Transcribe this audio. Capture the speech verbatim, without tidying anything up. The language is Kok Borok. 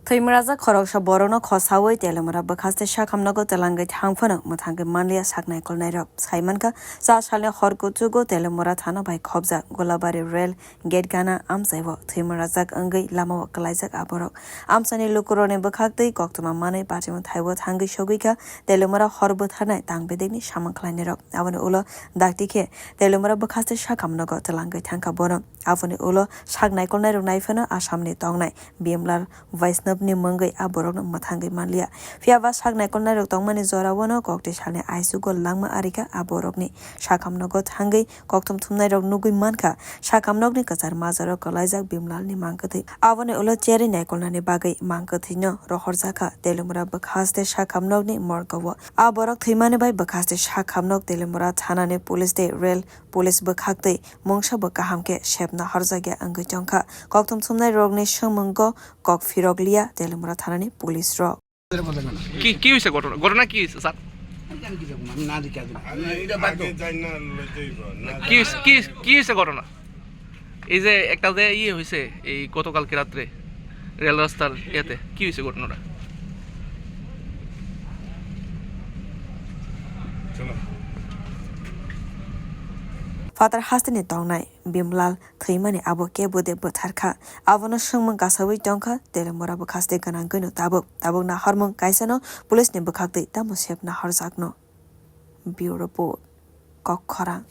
Thwimwrajak khoroksa borokno khosaui Teliamura bwkhaste sakhamnogo twlangwi thang phano mwthangwi manliya sak naikolnairok. Saimankha, cha salni hor kuchugo Teliamura thana bai khopjak Golabari rail gate gana amchaibo thwimwrajak wngwi lamao kwlaijak a borok. Amchaini lukurokni bwkhaktwi koktwma manwi bachimung thaibo thangwi sogwikha Teliamura hor bwtharnai tang bedekni samung khlainairok. Aboni ulo dakti khe Teliamura bwkhaste sakhamnogo twlangwi thangkha bono. Aboni ulo sak naikolnairok naiphano Assamni tongnai Bimlal Vaishnavni mungwi a borokno mwthangwi manliya. Phiya ba sak naikolnairok tongmani joraono kokti salni aisugo langma arikha a borokni. Sakhamnogo thangwi kokthum thumnairok nugwi mankha, sakhamnokni kwchar majaro kwlaijak Bimlalni mangkwthwi. Aboni ulo cherwi naikolnani bagwi mangkwthwino rohorjakha Teliamura bwkhaste sakhamnokni morgo-o. A borok thwimani bai bwkhaste sakhamnok Teliamura thanani police tei rail police bwkhaktwi mungsa bo kaham khe sepna horjakya wngwi tongkha. Kokthum thumnai rokni swngmungo kok phirok liya Teliamura thanani police rok. কি কি হৈছে ঘটনা? ঘটনা কি হৈছে ছাৰ? আমি জানি কি যাবো, আমি না দেখি আগে। আমি এটা বাদ দাও। কি হৈছে, কি কি হৈছে ঘটনা? এই যে একটা যে ইয়ে হৈছে এই গতকালকে রাত্রে রেল রাস্তার ইয়াতে, কি হয়েছে ঘটনাটা? Phatar hasteni tongnai Bimlal thwimani abo kebo de bwthar kha. Abono swngmung kasaui tongkha Teliamura bwkhaste gwnangwino tabuk. Tabuk nahormung kaisano police ni bwkhaktwi tamo sep nahorjakno. Bureau Report, Kok Khorang.